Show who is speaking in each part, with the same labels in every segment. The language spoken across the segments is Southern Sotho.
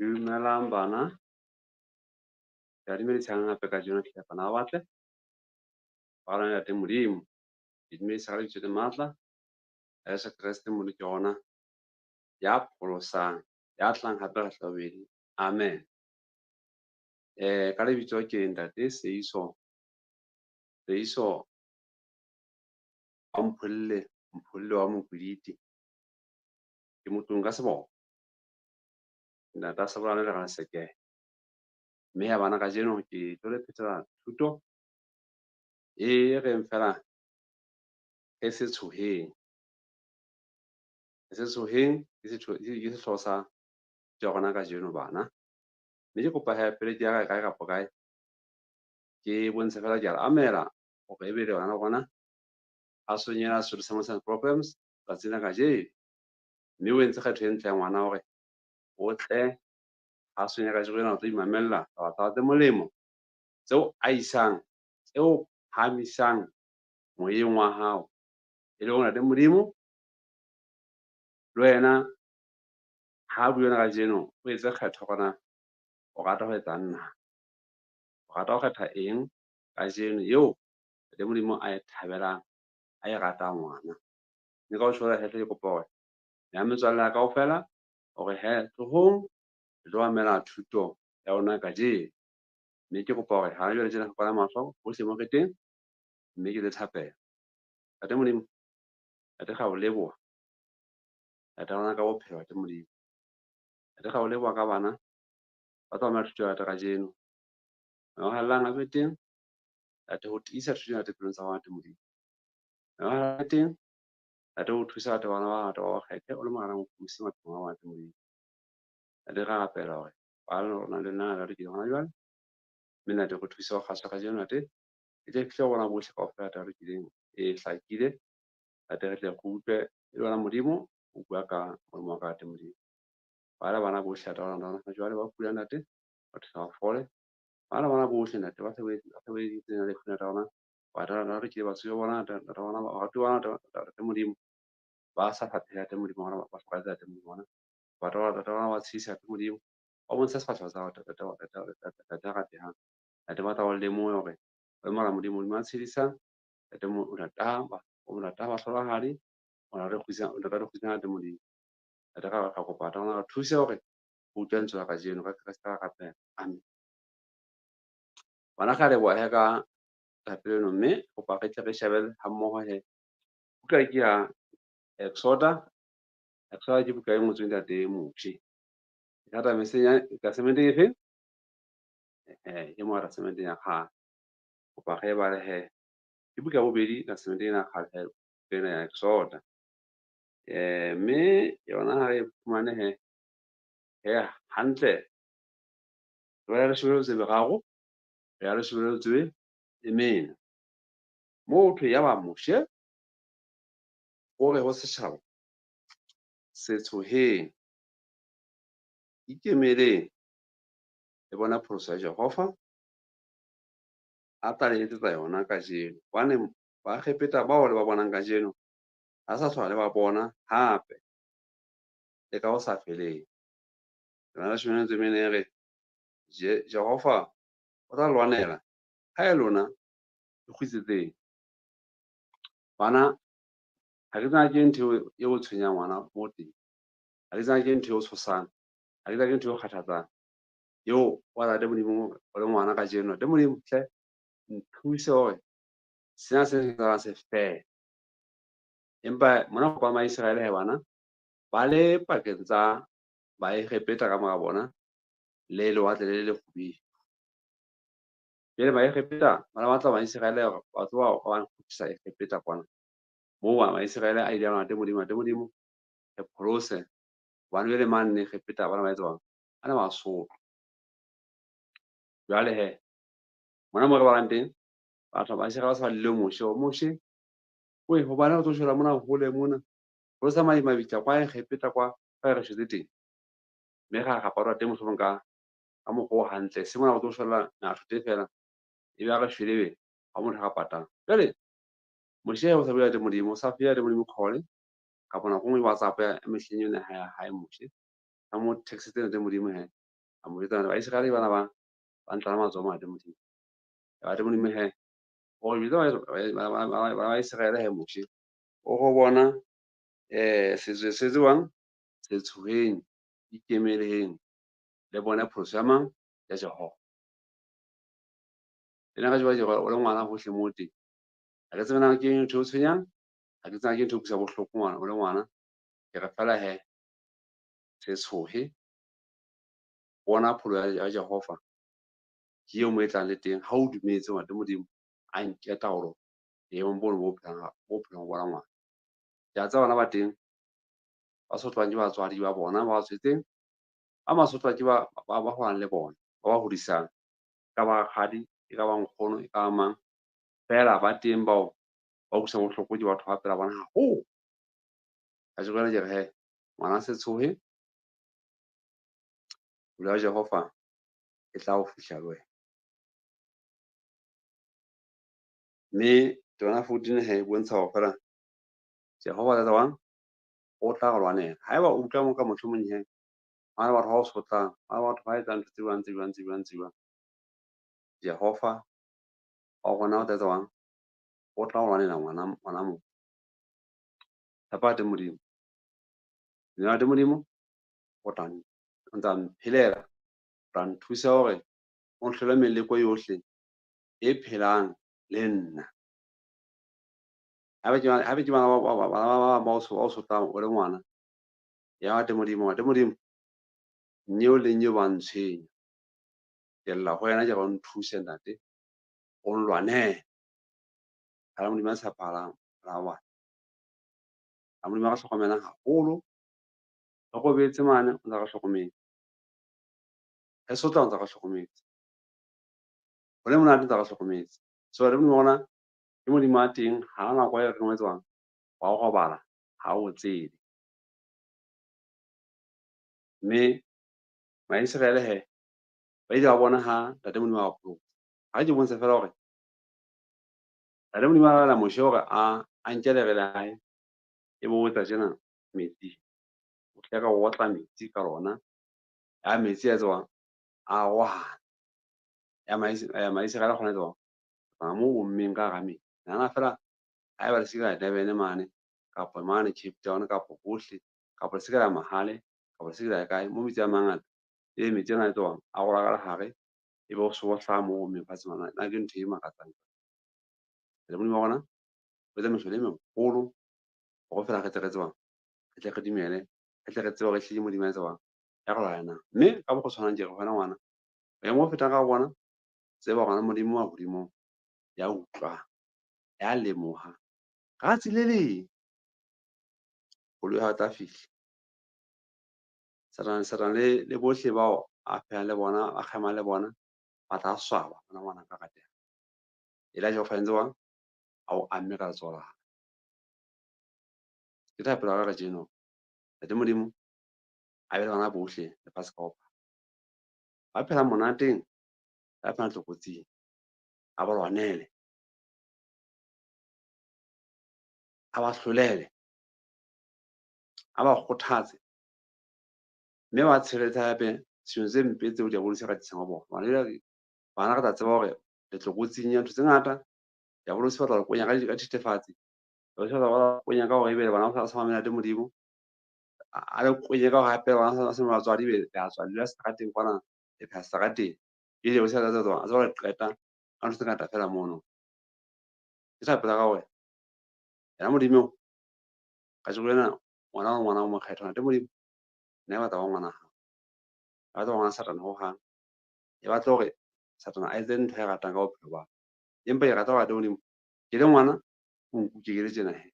Speaker 1: Dumelang bana, ke a dumedisang hape kajeno hle bana ba batle, ba rona Ntate Modimo. Ke dumedisa ka lebitso le matla la Jesu Kreste Mmoloki wa rona ya pholosang, ya tlang hape kgetlo la bobedi, amen. Ka lebitso ke ntate Seiso, Seiso wa Mpholle, Mpholle wa Mokwiditi. Ke Motloung ka seboko, ntata Sebolano le Rasekela. Mme ya bana kajeno ke tlo le phetela thuto e reng feela re se tshoheng. Re se tshoheng ke sehlooho sa thuto ya rona kajeno bana. Mme ke kopa hee pele ke ya kae kapa kae, ke bontshe feela ke a le amohela hore ebe le bana ba rona kgasong ena ya Sesotho sa Motshehadi Programs tsatsing la kajeno. Mme o entse kgetho e ntle ya ngwana hore o tle kgasong ya kajeno ena o tlo imamella taba tsa tse molemo tseo ahisang, tseo phahamisang moyeng wa hao. E le hore Ntate Modimo le wena ha bua le kajeno, o etse kgetho hore na o rata ho etsang na. O rata ho kgetha eng kajeno eo Ntate Modimo a e thabelang, a e ratang ngwana. Mme ka ho tjho jwalo ke kopa hore ya metswalle ya kaofela hore hee tlohong re tlo mamela thuto ya rona kajeno. Mme ke kopa hore hana jwale tjena re kwale mahlo hohle mo re teng, mme ke etse thapelo. Ntate Modimo, Ntate re a o leboha, Ntate wa rona ka bophelo Ntate Modimo. Ntate re a o leboha ka bana ba tlo mamela thuto ya ntate kajeno. Moya o halalelang a be teng, Ntate ho tiisa thuto ena ntate pelong tsa rona Ntate Modimo. Moya o halalelang a be teng, Ntate ho thusa batho bana ba bangata ba o kgethe o le Morena Mopholosi maphelong a bona Ntate Modimo. Ntate re rapela hore ba rona le nna re ke hona jwale, mme Ntate re thuse ho kgaso kajeno Ntate, e tle e fihle ho rona bohle kaofela taba e lokileng e hlakile. Ntate re tle re utlwe e le wena Modimo o bua ka molomo wa ka Ntate Modimo. Ba le bana bohle Ntate wa rona jwale ba kulang Ntate, ba thusa ba fole. Ba le bana bohle Ntate ba sebeditseng lefu Ntate wa rona, ba re ke batsuwe ba bona Ntate wa rona, baratuwa ba bona Ntate Modimo, ba sa phelang Ntate Modimo wa rona, ba hlokahetse Ntate Modimo wa rona. Batho ba Ntate wa rona ba tshedisa Ntate Modimo, ba bontshe sefahleho sa hao Ntate a ratehang. Ntate ba tla o lemohe hore o le Morena Modimo, Modimo a tshedisang, Ntate o rata bahlolohadi, o rata kgutsang Ntate Modimo. Ntate re kopa Ntate wa rona re thuse hore o utlwe lentswe la kajeno ka Kreste ra rapela, amen. Bana re a leboha he ka thapelo eno, mme kopa re tle re shebe ha mmoho he. Buka ke ya Exoda. Exoda ke buka e ngotsweng ntate Moshe. E thata mehleng ya testamenteng efe? Ke mo testamenteng ya kgale. Kopa re e bale he. Ke buka ya bobedi testamenteng ena ya kgale he, buka ena ya Exoda. Mme yona ha re e fumane he, he hantle. Re ya leshome le metso e meraro, re ya leshome le metso e mene. Moo ho thwe yaba Moshe o re ho setjhaba, se tshoheng, ikemeleng, le bona pholoso ya Jehova a tla le etsetsa yona kajeno. Hobane Baegepeta bao le ba bonang kajeno, ha sa hlola le ba bona hape le ka ho sa feleng. Yona leshome le metso e mene e re, Jehova o tla lwanela, ha e lona le kgutsitseng. Bana, ha ke tsena ke ntho e o tshwenyang ngwana mo teng. Ha ke tsena ke ntho e o tshosang, ha ke tsena ke ntho e o kgathatsang. Eo wa Ntate Modimo o le ngwana kajeno, Ntate Modimo hle nthuse hore sena se etsahalang se fele. Empa mona kopa Maiseraele he bana ba le pakeng tsa Baegepeta ka mora bona le lewatle le lekgubedu. Jwale Baegepeta ba ne ba batla Maiseraele hore ba tloha ba kgutlisa Egepeta kwana. Moo Maiseraele a ile a Ntate Modimo, Ntate Modimo re pholose. Hobane jwale mane Egepeta ba ne ba etsa jwang? Ba ne ba sotlwa. Jwale he, mona moo re balang teng, batho ba Iseraele ba sa ba Moshe, hore Moshe, oe hobane o tlo shwela mona hole mona, pholosa mabitla kwa Egepeta kwa fa re shwetse teng. Mme ra patwa teng mohlomong ka mokgwa o hantle. Se mona o tlo shwella nathute feela, ebe ha re shwele be, ha motho a re patang. Jwale Moshe o sa bua Ntate Modimo, o sa file Ntate Modimo call, kapa nako e nngwe WhatsApp ya mehleng ena ya hae Moshe. A mo text-etse Ntate Modimo he. A mo jwetsa Baiseraele bana ba ba ntlala matsoho mane Modimo. Ntate Modimo he, o re jwetsa bana ba Iseraele he Moshe, o re ho bona setswe se jwang? Se tshoheng, ikemeleng le bone pholoso ya mang? Ya Jehova. Le nna kajeno o le ngwana hohle moo o teng. Ha ke tsebe na ke eng ntho e o tshwenyang, ha ke tsebe na ke ntho e utlwisang bohloko ngwana o le ngwana. Ke re feela he, se tshohe, bona pholo ya Jehova ke eo mo e tlang le teng ha o dumetse hore Ntate Modimo a nke taolo boemong bono bo phelang bo phelang ho bona ngwana. Ke a tseba bana ba teng ba sotlwang ke batswadi ba bona ba ba tswetseng, ba ba sotlwa ke ba ba holang le bona, ba ba hodisang. E ka ba rakgadi, e ka ba nkgono, e ka ba mang. Feela ba teng bao ba utlwisang bohloko ke batho ba pela bona haholo. Kajeko lena ke re he, ngwana se tshohe, pelo ya Jehova e tla o fihla le wena. Mme temana 14 he e bontsha hore feela Jehova tla jwang? O tla re lwanela. Haeba o utlwa mo ka mohlomong he, hona le batho ba o sotlang, hona le batho ba etsang ntho tse jwang, tse jwang, tse jwang, tse jwang. Jehova wa rona o tla etsa jwang? O tla o lwanela ngwana, ngwana motho. Tshepa Ntate Modimo. Ntate Modimo o tla o ntsa mphelela, o tla nthusa hore o nhlole meleko yohle e phelang le nna. Haebe ke haebe ke bana ba bana ba bang ba o sotlang o le ngwana, ya Ntate Modimo, Ntate Modimo, nyeo le nyeo ba ntshwenya. Ke lla ho wena ke re o nthuse ntate, o nlwanele. Ha Modimo a tshepahalang la bana. Ha Modimo a re hlokomelang haholo, re robetse mane o ntsa re hlokometse. Re sotla o ntsa re hlokometse. Ho le monate o ntsa re hlokometse. So le Modimo wa rona ke Modimo a teng, ha hona nako e re etswang wa robala ha o tsebe. Mme Maiseraele he ba ile ba bona ha Ntate Modimo a ba pholosa. Ha ke bontshe feela hore Ntate Modimo a laela Moshe hore a nke lere la hae e bo etsa tjena metsi. O tle ka otla metsi ka lona. Ya metsi a etswang a arohana. Ya Maiseraele a kgona etswang tsamaya mo ommeng ka hara metsi. Nahana feela haeba le se ka ya Durban mane kapa mane Cape Town kapa hohle kapa le se ka ya Mahale kapa le se ka ya kae mo metsi a mangata ebe metsi ana a etswang a rola ka lehare ebe o so hlaha mo ommeng fatshe mona. Na ke ntho e makatsang. Le Modimo wa rona o etsa mehlolo e meholo hore feela re tle re tsebang, re tle re dumele, re tle re tsebe hore ehlile Modimo a etsa jwang, ya re lwanelang. Mme ka mokgwa o tshwanang ke re ho wena ngwana, boemo bo fetang ka ho bona, tseba hore Modimo wa hodimong ya utlwa, ya lemoha ka tsatsi le leng koloi ya hao e tla fihla. Satane, Satane le bohle bao a phelang le bona, a kgemang le bona, ba tla swaba bona ngwana ka rateha. E la Jehova entse jwang? A o amme ka letsoho la hae. Ke thapelo ya ka kajeno. Ntate Modimo a be le bana bohle lefatshe ka bophara. Ba phelang monateng, ba phelang tlokotsing, a ba lwanele, a ba hlolele, a ba kgothatse, mme ba tshireletse hape seno tse mpe tseo diabolose a ka tlisang ho bona. Hobane jwale bana re tla tseba hore le tlokotsing ya ntho tse ngata, diabolose ba tla le konya ka dithethefatsi, diabolose ba tla le konya ka hore ebe bana ba sa mamele Ntate Modimo, a le konye ka hore hape bana ba se batswadi be le a tswa le dula seterateng kwana, le phela seterateng. Ebe diabolose a tseba a le qeta ka ntho tse ngata feela mono. Ke thapelo ya ka hore yena Modimo kajeko lena ngwana o ngwana o mokgethwa Ntate Modimo, nna ke batla ho ba ngwana hao. Ke batla ho ba ngwana Satane hohang. Ke batla hore Satane a etse ntho e ratang ka bophelo ba ka. Empa ke rata hore Ntate Modimo, ke le ngwana, o nkuke ke le tjena he,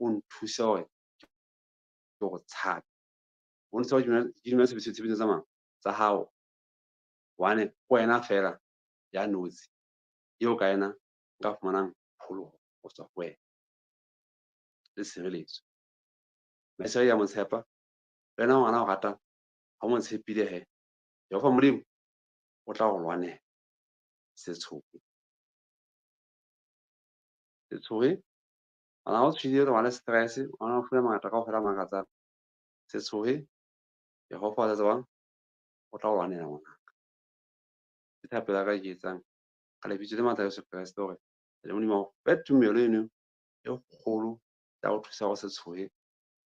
Speaker 1: o nthuse hore ke go tshabe. O nthuse hore ke dumele tshepiso tsa mang? Tsa hao. Hobane ke wena feela ya notsi eo ka yena nka fumanang pholoho ho tswa ho wena le tshireletso. Maiseraele a mo tshepa, le wena ngwana o rata ha o mo tshepile he, Jehova Modimo o tla o lwanela. Se tshohe. Se tshohe. Bana ha o tshohile o ba le stress, ngwana o fula mangata kaofela a makatsang. Se tshohe. Jehova o tla tsebang? O tla o lwanela ngwanaka. Ke thapelo ya ka e ke etsang ka lebitso le matla a Jesu Kreste hore le Modimo a o fe tumelo eno e kgolo ya ho thusa hore o se tshohe.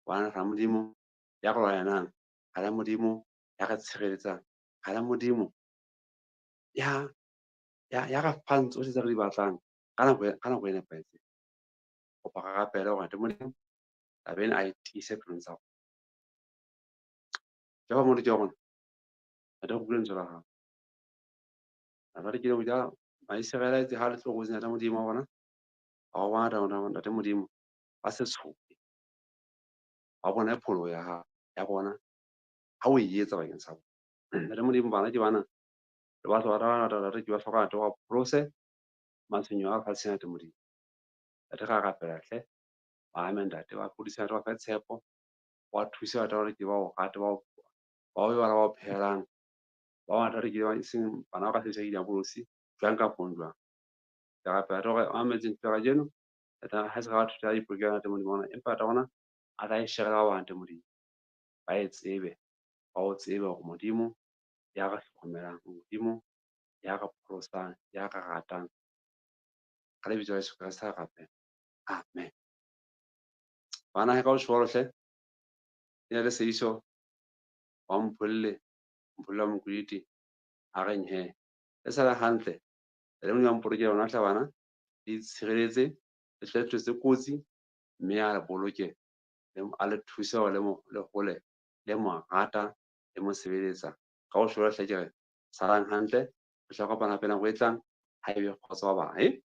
Speaker 1: Hobane ra Modimo ya re lwanelang, ra le Modimo ya re tshireletsang, ra le Modimo ya ya re fang tsohle tse re di batlang ka nako e nepahetseng. Kopa re rapele hore Ntate Modimo taba ena a e tiise pelong tsa rona. Jehova Moloko wa rona, Ntate re utlwile lentswe la hao. Jwale ke ile Maiseraele a itse ha le tlokotsing Ntate Modimo wa bona, ba o bona Ntate Modimo ba se tshohe. Ba bone pholoho ya hao ya bona ha o e etsa bakeng sa bona. Ntate Modimo, bana ke bana le batho ba bangata Ntate, ke ba hloka Ntate wa pholose matshwenyeho a lefatsheng Ntate Modimo. Ntate re a rapela hle, ba ame Ntate, ba fodise Ntate, ba fe tshepo, wa thuse batho ba ke ba o rate, ba o be bana ba o phelang. Ba bangata re ke ba eseng bana ba ka sebediswa ke diabolosi jwang kapa jwang. Ke rapela hore ba mametseng thuto ya kajeno, Ntate ha se ka ba thuto ya dipolokelo Ntate Modimo wa rona, empa Ntate wa rona a tla e share le ba bang Ntate Modimo. Ba e tsebe, ba o tsebe hore Modimo ya re hlokomelang, Modimo ya re pholosang, ya re ratang. Ka lebitso la Jesu Kreste re rapela. Amen. Bana ka ho tjho hle, ke na le Seiso wa Mpholle, Mpholle wa Mokwete, a reng he, le sale hantle, le Modimo a mpolokele lona hle bana, le itshireletse, le tle ntho tse kotsi, mme a le boloke, a le thuse hore le hole, le mo rata, le mo sebeletsa. Ka ho tjho hle ke re, salang hantle, re tla kopana hape nako e tlang, ha ebe kgotso ba bye.